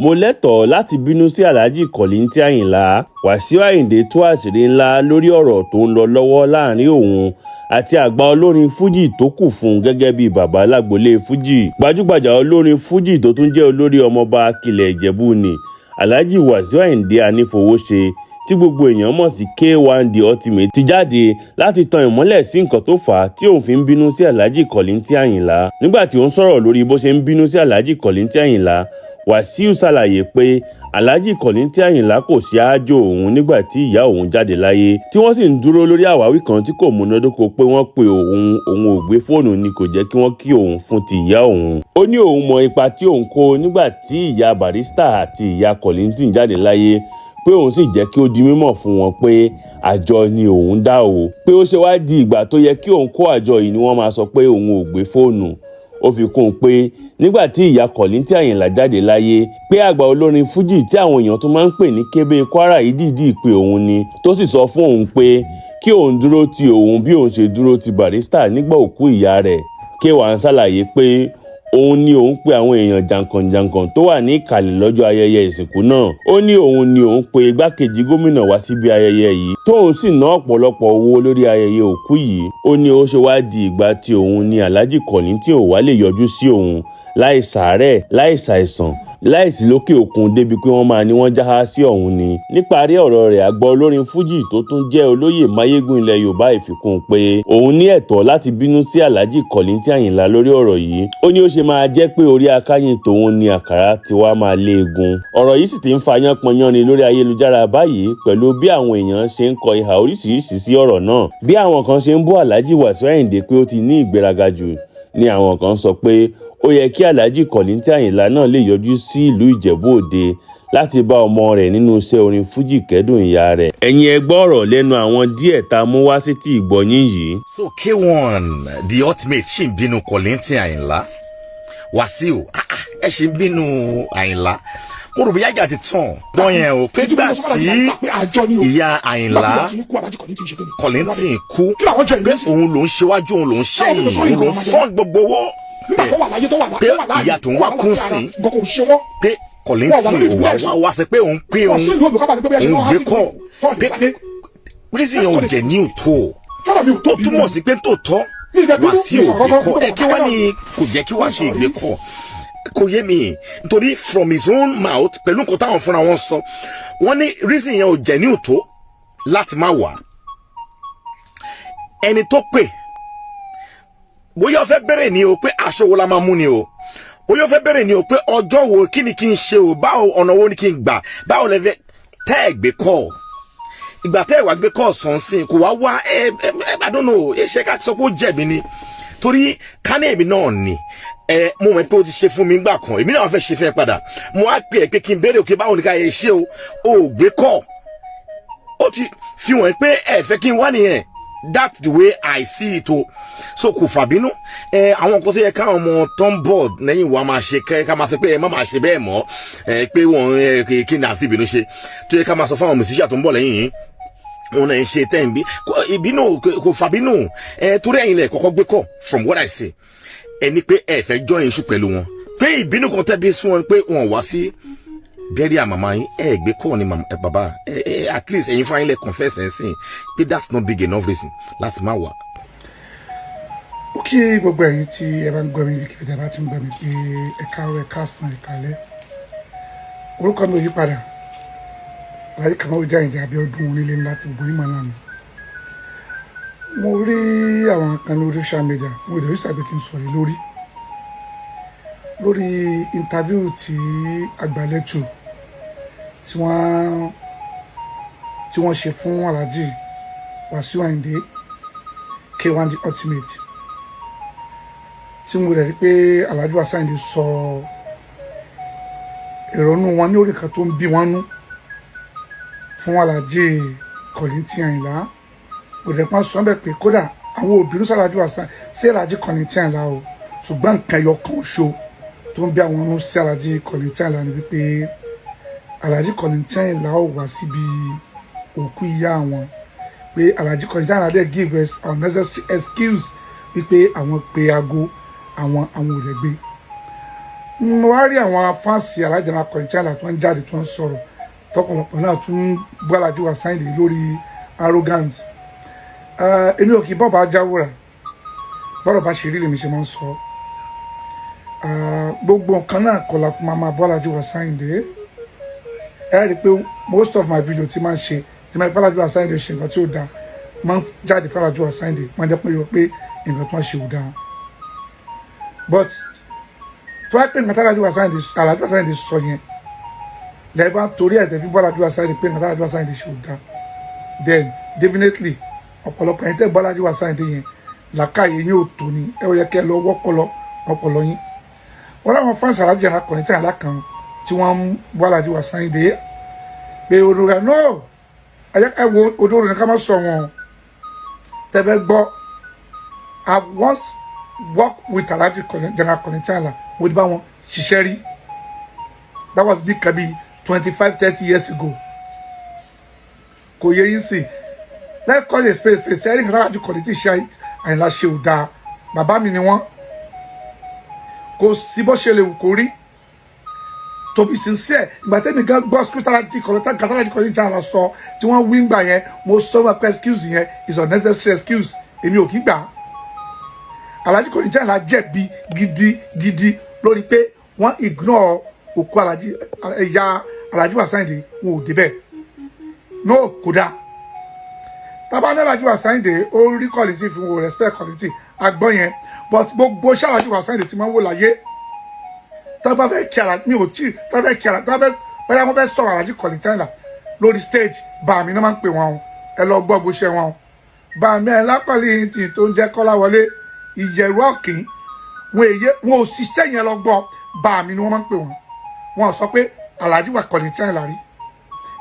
Mo lẹ́tọ̀ọ́ láti bínú sí Alhaji Kollington Ayinla. Wàsíù Ayinde tú àṣírí ńlá lórí ọ̀rọ̀ tó ń lọ lọ́wọ́ láàrin òun àti àgbà olórin Fuji tó kù fún un gẹ́gẹ́ bíi bàbá lágboolé Fuji. Gbajúgbajà olórin Fuji tó tún jẹ́ olórí ọmọọba Akilẹ̀ Ìjẹ̀bú ni Alhaji Wàsíù Ayinde Anífowóṣe, tí gbogbo èèyàn mọ̀ sí K1 The Ultimate, ti jáde láti tan ìmọ́lẹ̀ sí nǹkan tó fà á tí òun fi ń bínú sí Alhaji Kollington Ayinla. Nígbà tí ó ń sọ̀rọ̀ lórí bó ṣe ń bínú sí Alhaji Kollington Ayinla, Wàsíù ṣàlàyé pé Alhaji Kollington Ayinla kò ṣe aájò òun nígbà tí ìyá òun jáde láyé, tí wọ́n sì ń dúró lórí àwáwí kan tí kò múnádóko pé wọ́n pe òun, òun ò gbé fóònù ni kò jẹ́ kí wọ́n kí òun fún ti ìyá òun. Ó ní òun mọ ipa tí òun kó nígbà tí ìyá Barrister àti ìyá Kollington jáde láyé, pé òun sì jẹ́ kí ó di mímọ̀ fún wọn pé àjọ ni òun dá o, pé ó ṣe wá di ìgbà tó yẹ kí òun kó àjọ yìí ni wọ́n máa sọ pé òun ò gbé fóònù. Ó fi kún un pé nígbà tí ìyá Kollington Ayinla jáde láyé, pé àgbà olórin Fuji tí àwọn èèyàn tún máa ń pè ní Kébé Kwara yìí dìídì pé òun ni, tó sì sọ fún òun pé kí òun dúró ti òun bí òun ṣe dúró ti Barrister nígbà òkú ìyá rẹ̀. K1 ṣàlàyé pé òun ni òun pe àwọn èèyàn jàǹkànjàǹkàn tó wà ní ìkàlẹ̀ lọ́jọ́ ayẹyẹ ìsìnkú náà. Ó ní òun ni òun pe igbákejì gómìnà wá síbi ayẹyẹ yìí, tóun sì ná ọ̀pọ̀lọpọ̀ owó lórí ayẹyẹ òkú yìí. Ó ní ó ṣe wá di ìgbà tí òun ni Alhaji Kollington ò wá lè yọjú sí òun, láì sàárẹ̀, láì ṣàìsàn, láìsí lókè òkun, débi pé wọ́n máa ní wọ́n jáhá sí ọ̀hún ni. Níparí ọ̀rọ̀ rẹ̀, àgbà olórin Fuji tó tún jẹ́ olóyè Máyégún ilẹ̀ Yorùbá ìfikún pé òun ní ẹ̀tọ́ láti bínú sí Alhaji Kollington Ayinla lórí ọ̀rọ̀ yìí. Ó ní ó ṣe máa jẹ́ pé orí akáyín tòun ni àkàrà tí wàá máa lé egun. Ọ̀rọ̀ yìí sì ti ń fa yánpọnyánrin lórí ayélujára báyìí, pẹ̀lú bí àwọn èèyàn ṣe ń kọ ìhà oríṣiríṣi sí ọ̀rọ̀ náà. Bí àwọn kan ṣe ń bú Alhaji Wasiu Ayinde pé ó ti ní ìgbéraga jù ni àwọn kan sọ pé ó yẹ kí Alhaji Kollington Ayinla náà lè yọjú sí ìlú Ìjẹ̀bú Òde láti bá ọmọ rẹ̀ nínú iṣẹ́ orin Fuji kẹ́dùn ìyá rẹ̀. Ẹ̀yin ẹ gbọ́ ọ̀rọ̀ lẹ́nu àwọn díẹ̀ tá a mú wá sétí ìgbọ́yín yìí. So K1 The Ultimate ṣì ń bínú Kollington Àyìnlá. Wàsíù, ah, ah, ẹ ṣì ń bínú Àyìnlá. Mo rò bí yájà ti tàn gbọ́n yẹn o, pé gbà tí ìyá Àyìnlá Kollington kú, pé òun ló ń ṣíwájú, òun ló ń ṣẹ́yìn, òun ló ń fọ́n gbogbo owó, pé ìyá tó ń wá kún sí, pé Kollington ò wá wá wá sí, pé òun pé òun òun gbé kọ́, pé reason yẹn ò jẹ́ ní òtó. Ó túmọ̀ sí pé tòótọ́ Wàsíù ò gbé kọ́ ẹ. Kí wá ní kò jẹ́ kí Wàsíù gbé kọ́? Kò yé mi, nítorí from his own mouth, pẹ̀lú nǹkan táwọn fúnra wọn sọ, wọ́n ní reason yẹn ò jẹ́ ní òtó láti má wà. Ẹni tó pè, bóyá ó fẹ́ bẹ̀rẹ̀ ni o pé aṣọ wo la máa mú ni o, bóyá ó fẹ́ bẹ̀rẹ̀ ni o pé ọjọ́ wo, kí ni kí n ṣe o, báwo, ọ̀nà wo ni kí n gbà, báwo lẹ fẹ́ tẹ́ ẹ̀ gbé kọ́. Ìgbà tẹ́ ẹ̀ wá gbé kọ́ sàn sí kò wá wá. Ẹ ẹ, I don't know, ẹ ṣe ká sọ pé ó jẹ̀bi ni, torí kání èmi náà ni ẹ mo mọ̀ pé ó ti ṣe fún mi gbà kan, èmi náà fẹ́ ṣe fẹ́ padà. Mo wá pè é pé kí n béèrè òkè, báwo ni ká yẹ ṣe o, ò gbé kọ́, ó ti fi wọ́n pé ẹ fẹ́ kí n wá nìyẹn. That's the way I see it o. So kò fàbínú ẹ. Àwọn nǹkan tó yẹ káwọn ọmọ tó ń bọ̀ lẹ́yìn wa máa ṣe, kẹ́ ká máa sọ pé ẹ má máa ṣe bẹ́ẹ̀ mọ́ ẹ, pé wọ́n ẹ kí ni àfi ìbínú ṣe, tó yẹ ká máa sọ fún àwọn musician tó ń bọ̀ lẹ́yìn yìí, wọn náà ń ṣe tẹ́ ń bí ìbínú kò fàbínú ẹ, torí ẹ̀yin lẹ̀ kọ́kọ́ gbé kọ́. From what I see, ẹni pé ẹ fẹ́ join issue pẹ̀lú wọn, pé ìbínú kan tẹ́ bí sún wọn pé wọn wá sí burial màmá yín, ẹ gbé kọ́ ni ẹ bàbá ẹ ẹ, at least ẹ̀yin fúnra yín lẹ confess ẹ̀ sìn pé that's not big enough reason láti má wà. Ó kí gbogbo ẹ̀yin tí ẹ bá ń gbọ́ mi, ibikíbi tí ẹ bá ti ń gbọ́ mi, pé ẹ káàárọ̀, ẹ káàsán, ẹ káalẹ́. Orúkọ mi ò yí padà, Alhaji Kamarudeen Àyìndé Abíọ́dún onílé ńlá tí gbogbo yín mọ̀ náà ni. Mo rí àwọn kan ní orí social media tí mo dẹ̀ rí sàbí kí n sọ̀rọ̀ lórí interview tí Àgbàlẹ̀tù tí wọ́n ṣe fún Alhaji Wasiu Ayinde K1 The Ultimate, tí mo rẹ̀ rí pé Alhaji Wasiu Ayinde sọ ìrònú wọn ní orí kan tó ń bí wọn nú fún Alhaji Kollington Ayinla. Mo rẹ̀ pọ́n sọ bẹ́ẹ̀ pé kódà àwọn òbí ní Alhaji Wasiu sí Alhaji Kollington Ayinla o, ṣùgbọ́n nǹkan ẹyọ kan ṣo tó ń bí àwọn nú sí Alhaji Kollington Ayinla ni wípé Alhaji Kollington Ayinla ò wá síbi òkú ìyá àwọn, pé Alhaji Kollington Ayinla dẹ̀ give us unnecessary excuse wípé àwọn pe aago àwọn, àwọn ò lè gbé. Mo wá rí àwọn fans Alhaji Kollington Àyìnlá tó ń jáde, tó ń sọ̀rọ̀ tọkànlọpọ̀ náà, tún ń bú Alhaji Wasiu Ayinde lórí arrogant. Èmi ò kì í bọ́ bá jáwúrà, bọ́rọ̀ bá ṣe rí lèmi ṣe máa ń sọ. Gbogbo nǹkan náà kọ́ la fún máa bọ́ Alhaji Wasiu Ayinde. Ẹ rí i pé most of my video tí máa ń ṣe, tí máa ń bá Alhaji Wasiu Ayinde ṣe nǹkan tí ó dáa, máa ń jáde fún Alhaji Wasiu Ayinde, máa ń jẹ́ pé yọ pé nǹkan tó ń ṣe ò dáa. But tó bá pé nǹkan tí Alhaji Wasiu Ayinde sọ yẹn lẹ́ẹ̀bá torí ẹ̀ tẹ́ fi bọ́ Alhaji Wasiu Ayinde pé nǹkan tí Alhaji Wasiu Ayinde ṣe ò dáa, then definitely ọ̀pọ̀lọpọ̀ ẹ̀yin tẹ́ bọ́ Alhaji Wasiu Ayinde yẹn, làákàyè yín ò tó ni. Ẹ ó yẹ kẹ́ ẹ lọ wọ́pọlọ ọpọlọ yín. Wọ́n láwọn fans Alhaji Kollington Àyìnlá kan tí wọ́n ń bọ́ Alhaji Wasiu Ayinde pé olùrà no. Ẹ wo odò ní ká má sọ wọn tẹ́fẹ́ gbọ́. I once work with Alhaji General Kollington Àyìnlá. Mo ti bá wọn ṣiṣẹ́ rí. That was bí kabi 25, 30 years ago. Kò yẹ yín sí. Let's call a spade spade. Ẹ̀rí nǹkan tí Alhaji Kollington ṣe Àyìnlá ṣe ò dáa. Bàbá mi ni wọ́n. Kò sí bó ṣe lè wù kó rí. To be sincere, ìgbà tẹ́mi gan gbọ́ excuse Alhaji Kollington, Alhaji Kollington Àyìnlá sọ tí wọ́n wí ngbà yẹn, mo sọ wọn pé excuse yẹn is unnecessary excuse. Èmi ò kí gbà á. Alhaji Kollington Àyìnlá jẹ̀bi gidi gidi lórí pé wọ́n ignore òkú Alhaji, ẹ̀yà Alhaji Wasiu Ayinde. Wọn ò débẹ̀. No, kò dáa. Tábà ní Alhaji Wasiu Ayinde ó rí Kollington fún wo respect Kollington, agbọ́n yẹn. But gbogbo ṣé Alhaji Wasiu Ayinde tí wọ́n wò láyé, tábà fẹ́ kí ara mi ò tí tábà fẹ́ kí ara, tábà fẹ́ bóyá wọ́n fẹ́ sọ̀rọ̀ Alhaji Kollington Àyìnlá lórí stage, bá mi náà máa ń pè wọ́n o. Ẹ lọ gbọ́ bó ṣe wọn o. Bá mi ẹ̀ lápẹ̀lẹ̀ tí tó ń jẹ́ Kọ́láwọlé Ìyẹ̀rú Ọ̀kín, wọn èyẹ wọn ò ṣiṣẹ́ yẹn lọ gbọ́. Bá mi ni wọ́n máa ń pè wọ́n. Wọn sọ pé Alhaji wa Kollington Àyìnlá rí.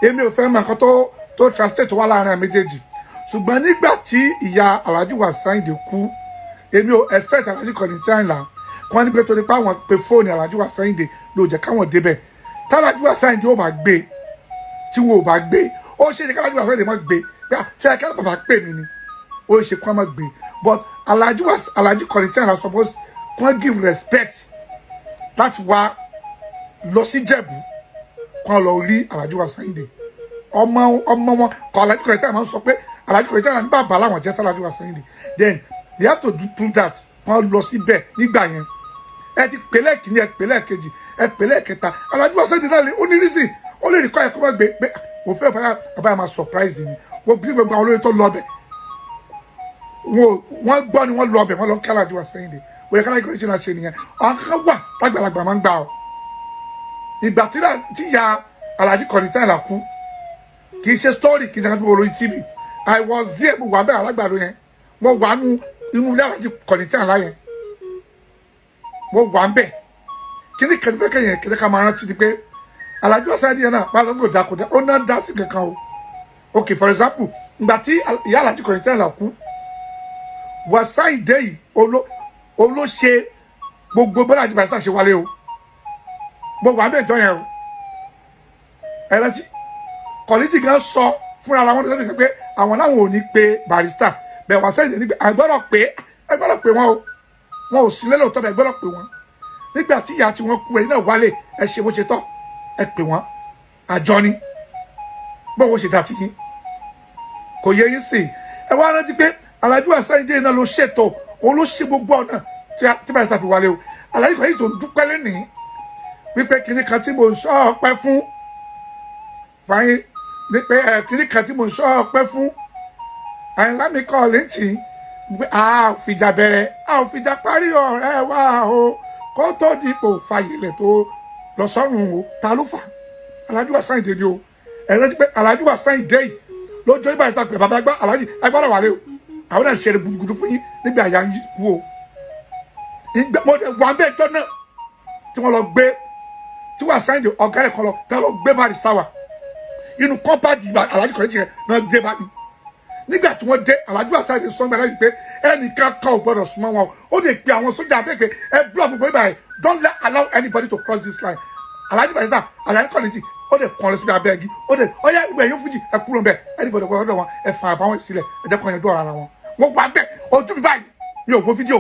Èmi ò fẹ́ mọ nǹkan tó translate tó wà láàrin àwọn méjèèjì, ṣùgbọ́n nígbà tí ìyá Alhaji Wasiu Ayinde kú, èmi ò expect Alhaji Kollington Àyìnlá kí wọ́n ní pé torí pé àwọn pe fóònù Alhaji Wasiu Ayinde ló jẹ́ káwọn débẹ̀. Tálhaji Wasiu Ayinde ó bá gbé, tí wọn ò bá gbé, ó ṣe é ṣe kálhaji Wasiu Ayinde má gbé pé ṣe é kálá bàbá pè mí ni, ó ṣe kí wọ́n má gbé. But Alhaji Kollington Àyìnlá suppose kí wọ́n give respect láti wá lọ sí Jẹ̀bú, kí wọ́n lọ rí Alhaji Wasiu Ayinde, ọmọ ọmọ wọn kọ. Alhaji Kollington Àyìnlá máa ń sọ pé Alhaji Kollington Àyìnlá ní bàbá làwọn jẹ́ sálhaji Wasiu Ayinde. Then they have to prove that wọ́n lọ síbẹ̀ nígbà yẹn. Ẹ ti pè lẹ́ẹ̀kínní, ẹ pè lẹ́ẹ̀kejì, ẹ pè lẹ́ẹ̀kẹta. Alhaji Wasiu Ayinde náà ó ní reason, ó lè rí kọ́ ẹ̀ kó má gbé pé mo fẹ́ báyà bàbá yà máa surprise mi. Wọ́n bí gbogbo àwọn olóyè tó lọ bẹ̀, wọ́n gbọ́ ni wọ́n lọ bẹ̀, wọ́n lọ kí Alhaji Wasiu Ayinde. Wọ́n yẹ kálájú Kollington ṣe nìyẹn. Àwọn kan wà tágbàlagbà máa ń gbà ọ́. Ìgbà tí ya Alhaji Kollington Àyìnlá kú, kì í ṣe story, kì í ṣe ká tó wọ lórí TV. I was there. Mo wà bẹ́ẹ̀ alágbàdo yẹn. Mo wà nú inú ilé Alhaji Kollington Àyìnlá yẹn, mo wà ń bẹ̀. Kíní kẹtẹkẹ yẹn kẹtẹ ká máa rántí ni pé Alhaji Wasiu Ayinde yẹn náà bá lọ kò dá kò dá, ó náà dá sí kankan o. Okay, for example, ìgbà tí ìyá Alhaji Kollington Àyìnlá kú, Wasiu Ayinde yìí oló ṣe gbogbo bọ́lá àti Barrister ṣe wálé o. Mo wà bẹ́ẹ̀ jọ yẹn o. Ẹ rántí Kollington gan sọ fúnra ara wọn lọ́sọ̀rọ̀ pé àwọn náà ò ní pe Barrister bẹ́ẹ̀. Wasiu Ayinde ní pé àgbọ́dọ̀ pé, ẹ gbọ́dọ̀ pé wọn o. Wọn ò sí lẹ́lẹ̀ òótọ́ bẹ́ẹ̀, gbọ́dọ̀ pé wọn. Nígbà tí ìyá tí wọ́n kú, ẹ̀yin náà wálé, ẹ ṣe bó ṣe tọ́, ẹ pè wọ́n. Àjọ ni bó ṣe dá ti yín, kò yẹ yín sí. Ẹ wá rántí pé Alhaji Wasiu Ayinde náà ló ṣètò, òun ló ṣe gbogbo ọ̀nà tí Barrister fi wálé o. Alhaji kan yìí tó ń dúpẹ́ lẹ́nìí wípé kinní kan tí mo ń sọ ọpẹ́ fún fàyín ní pé ẹ kinní kan tí mo ń sọ ọpẹ́ fún Àyìnlá mi Kollington pé a ò fìjà bẹ̀rẹ̀, a ò fìjà parí ọ̀rẹ́ wa o, kó tó dìpò fàyèlẹ̀ tó lọ sọ́run o. Ta ló fà? Alhaji Wasiu Ayinde ni o. Ẹ rántí pé Alhaji Wasiu Ayinde yìí lójó ibà ìta pé bàbá ẹgbẹ́ Alhaji ẹgbẹ́ wà lé o. Àwọn náà ṣeré gudugudu fún yín nígbà yà ń kú o. Ìgbà mo dẹ̀ wà bẹ́ẹ̀ jọ náà tí wọ́n lọ gbé tí Wasiu Ayinde ọ̀gá rẹ̀ kan lọ tí wọ́n lọ gbé Barrister wa inú compound Alhaji Kollington náà gbé bá mi. Nígbà tí wọ́n dé, Alhaji Wasiu Ayinde sọ́ngbà láti pé ẹnìkan kan ò gbọ́dọ̀ súnmọ́ wọn. Ó lè pe àwọn sójà abẹ́ pé ẹ block gbogbo ibà yẹn, don't let allow anybody to cross this line. Alhaji Barrister, Alhaji Kollington, ó lè kàn lọ síbi abẹ́ igi, ó lè ọyá ìwé ẹ̀yìn fújì ẹ kúrò ńbẹ̀, anybody kò lọ́dọ̀ wọn, ẹ fà àbáwọn sílẹ̀, ẹ jẹ́ kó yanjú ọ̀rọ̀ ara wọn. Wọ́n wà bẹ́ẹ̀ ojú mi báyìí, mi ò gbọ́ fídíò.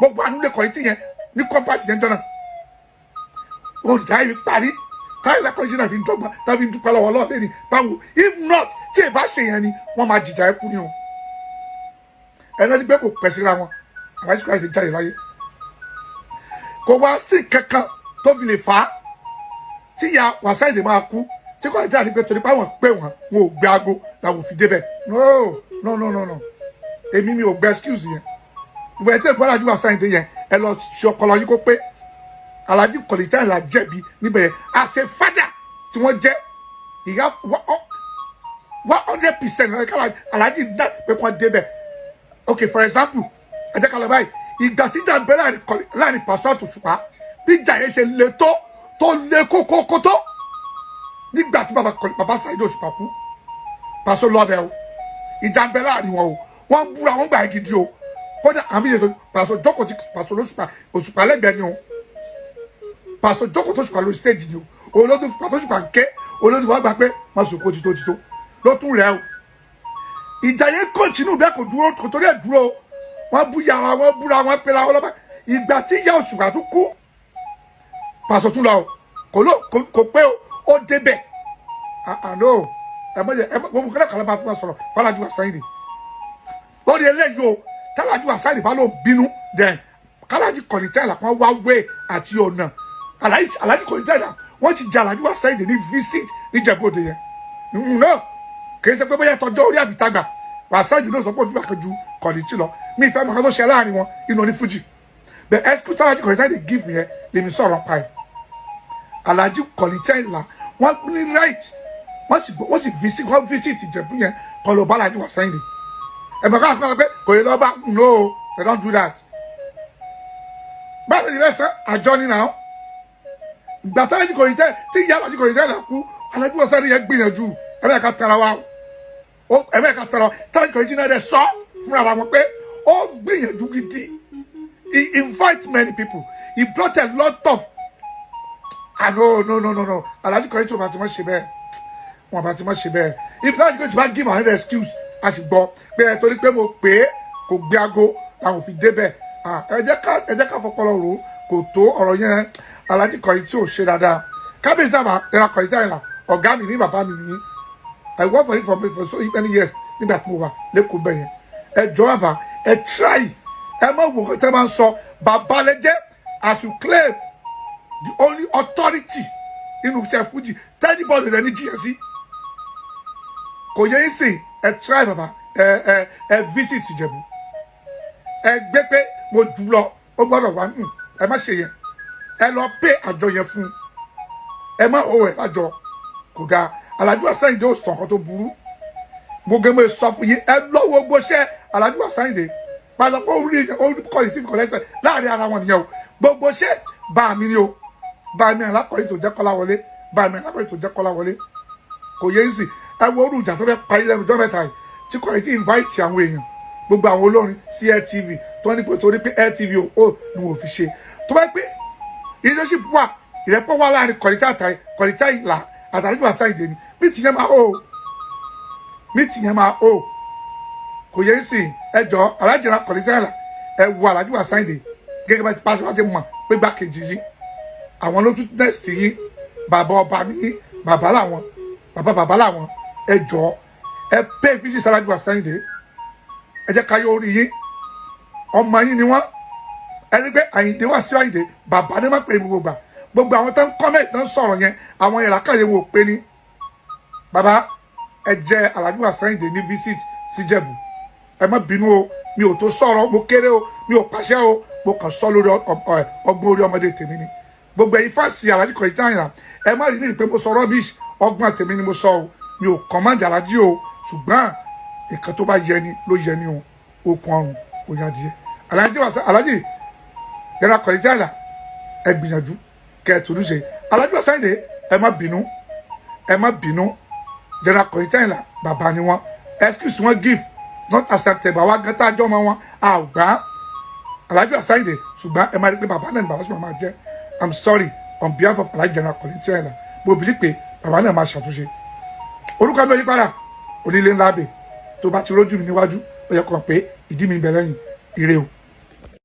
Mo wà nílé Kollington yẹn ní compound yẹn jọ náà. Olùdarí yìí parí táyì lẹ́kọ̀ọ́ náà fi ń dọ́gba tàbí ń dúpẹ́ lọ́wọ́ Ọlọ́run ní báwo. If not, tí ì bá ṣe yẹn ni wọ́n máa jìjà ẹkú ni o. Ẹni tí pé kò pẹ́ síra wọn, Alhaji Sikiru Ayinde jáde láyé. Kò wá sí kankan tó fi lè fà á tí ìyá Wasiu Ayinde máa kú tí kò jáde pé torí pé àwọn pé wọn ò gbé aago làwọn ò fi débẹ̀. No, no, no, no, no, èmi mi ò gbé excuse yẹn. Ìwé tẹ́ ìbọn Alhaji Wasiu Ayinde yẹn, ẹ lọ ṣe ọpọlọ yín kó pé Alhaji Kollington Ayinla jẹ̀bi níbẹ̀ yẹn. As a father tí wọ́n jẹ́ ìyá, 100% Alhaji náà pé kí wọ́n débẹ̀. Okay, for example, ẹ jẹ́ ká lọ báyìí. Ìgbà tí ìjà ń bẹ láàrin Pàṣọ àtòṣùpá, bí ìjà yẹn ṣe le tó, tó le kókókó tó, nígbà tí bàbá Saheed Òṣùpá kú, Pàṣọ lọ́bẹ̀ o. Ìjà ń bẹ láàrin wọn o, wọ́n ń búra, wọ́n gbà gidi o. Kódà àmì yẹn tó Pàṣọ jókòó tí Pàṣọ lóṣùpá, Òṣùpá lẹ́gbẹ̀ẹ́ ni o. Pàṣọ jókòó tó Òṣùpá lórí stage ni o. Olódù Pàṣọ Òṣùpá ń ké, olódù wàá gbà pé má sùn kó tító tító ló tún rẹ o. Ìjà yẹn continue bẹ́ẹ̀, kò dúró, kò torí ẹ̀ dúró. Wọ́n bú yàrá wọn, búra wọn, pera wọn lọ́ba. Ìgbà tí ìyá Òṣùpá tún kú, Pàṣọ tún lọ o. Kò ló kò pé o, ó débẹ̀. Ah no, ẹ mọ̀ ẹ mọ̀ gbogbo kẹlẹ́ kàlẹ́ máa fi máa sọ̀rọ̀ f'Alhaji Wasiu Ayinde lórí eléyìí o. T'Alhaji Wasiu Ayinde bá ló bínú, then k'Alhaji Kollington Ayinla kan wá wé àti ọ̀nà. Alhaji Kollington Ayinla, wọ́n ti jẹ Alhaji Wasiu Ayinde ní visit níjẹ̀bú-Òde yẹn náà. Kì í ṣe pé bóyá tọjọ́ orí àbítàgbà, Wasiu Ayinde ló sọ pé òfin bàkan ju Kollington lọ. Mi ìfẹ́ mọ̀ kan tó ṣe láàrin wọn inú onífújì. The excuse t'Alhaji Kollington Ayinla give yẹn lèmi sọ̀rọ̀ pa ẹ̀. Alhaji Kollington Ayinla, wọ́n ní right, wọ́n sì visit, wọ́n visit Ìjẹ̀bú yẹn kọ́ ló bá Alhaji Wasiu Ayinde. Ẹ̀mọ̀ ká kọ́ pé kò yẹ lọ́ba. No, they don't do that. Báwo ni ìfẹ́ sàn àjọ ni náà? Ìgbà tí Alhaji Kollington, tí ìyá Alhaji Kollington Ayinla kú, Alhaji Wasiu Ayinde yẹn gbìyànjú. Ẹ̀mẹ̀ ká tara wa o, ẹ̀mẹ̀ ká tara wa. Tí Alhaji Kollington náà dẹ̀ sọ fúnra wa wọn pé ó gbìyànjú gidi. He invite many people, he brought a lot of, ah, no, no, no, no, no, Alhaji Kollington bá ti má ṣe bẹ́ẹ̀, wọn bá ti má ṣe bẹ́ẹ̀. If Alhaji Kollington bá give another excuse, a sì gbọ́ pé ẹ torí pé mo pè é, kò gbé aago làwọn fi débẹ̀. Ẹ jẹ́ ká fọpọlọ rò ó, kò tó ọ̀rọ̀ yẹn. Alhaji Kollington ò ṣe dáadáa. Kábíyèsí àbá ìra Kollington Ayinla, ọ̀gá mi ní, bàbá mi ní. I work for him for so many years nígbà tí mo wà lẹ́kọ̀ọ́ bẹ́ẹ̀ yẹn. Ẹ jọ bàbá, ẹ try, ẹ má wò kó tẹ́ máa ń sọ. Bàbá lẹ jẹ́, as you claim the only authority nínú iṣẹ́ fújì tẹ́nibọ́ọ̀lù rẹ̀ ní jiyàn sí, kò yẹ yín sìn. Ẹ try bàbá, ẹ visit Ìjẹ̀bú. Ẹ gbé pé mo jù lọ, ó gbọ́dọ̀ wá nù. Ẹ má ṣe yẹn. Ẹ lọ pé àjọ yẹn fún ẹ, má o ẹ lájọ kò dáa. Alhaji Wasiu Ayinde ó sọ nǹkan tó burú. Mo gé, mo sọ fún yín, ẹ lọ́wọ́ gbóṣẹ́ Alhaji Wasiu Ayinde pàṣẹ pé orí orí kọ́ni tí kò lẹ́gbẹ̀ẹ́ láàrin ara wọn nìyẹn o. Gbogbo ṣẹ́ bá mi ni o, bá mi alákọ̀ọ́yìn tó jẹ́ Kọ́lá wọlé, bá mi alákọ̀ọ́yìn tó jẹ́ Kọ́lá wọlé, kò yẹ ń sìn. Ẹ wo orú ìjà tó fẹ́ parí lẹ́nu ọjọ́ mẹ́ta yìí tí kò tí invite àwọn èèyàn, gbogbo àwọn olórin sí LTV, tó ní pé torí pé LTV ò ní wọ́n fi ṣe. Tó bá pé relationship wà, ìrẹ́pọ̀ wà láàrin Kollington àtàrí Kollington Ayinla àtàrí Wasiu Ayinde ni mí ti yẹn máa ó, mí ti yẹn máa ó, kò yẹ ń sìn. Ẹ jọ, Alhaji Kollington Ayinla, ẹ wo Alhaji Wasiu Ayinde gẹ́gẹ́ bá ti bá ti mọ̀ pé gbàkejì yìí àwọn ló tún next yín. Bàbá ọba ní bàbá làwọn, bàbá bàbá làwọn. Ẹ jọ, ẹ pay visit Alhaji Wasiu Ayinde. Ẹ jẹ́ ká yọ orí yín, ọmọ yín ni wọ́n. Ẹni pé Àyìndé Wasiu Àyìndé, bàbá ní má pè é. Gbogbo gbà, gbogbo àwọn tó ń comment, tó ń sọ̀rọ̀ yẹn, àwọn yẹn làkàyè wọn ò pé ní bàbá. Ẹ jẹ́ Alhaji Wasiu Ayinde ní visit síjẹ̀bù. Ẹ má bínú o, mi ò tó sọ̀rọ̀, mo kéré o, mi ò pàṣẹ o, mo kàn sọ lórí ọgbọ́n orí ọmọdé tèmi ni. Gbogbo ẹ̀yin fans Alhaji Kollington Ayinla, ẹ má rí ní pé mo sọ rubbish. Ọgbọ́n tèmi ni mo sọ o, mi ò command Alhaji o, ṣùgbọ́n nǹkan tó bá yẹ ni ló yẹ ni o. Okun ọrùn kò yá díẹ̀. Alhaji Wasiu, Alhaji yàrá Kollington Ayinla, ẹ gbìyànjú kẹ ẹ tòlú ṣe. Alhaji Wasiu Ayinde, ẹ má bínú, ẹ má bínú. General Kollington Ayinla, bàbá ni wọn. Excuse wọn give, not acceptable. Àwa gan tá a jọ ọmọ wọn, a ò gbà á. Alhaji Wasiu Ayinde, ṣùgbọ́n ẹ máa rí pé bàbá náà ni bàbá sì máa jẹ́. I'm sorry on behalf of Alhaji General Kollington Ayinla. Mo believe pé bàbá náà máa ṣàtúnṣe. Orúkọ mi ò yí padà, onílé ńlá bè. Tó bá ti rójú mi níwájú, ó yẹ kó mọ̀ pé ìdí mi ń bẹ lẹ́yìn. Ire o.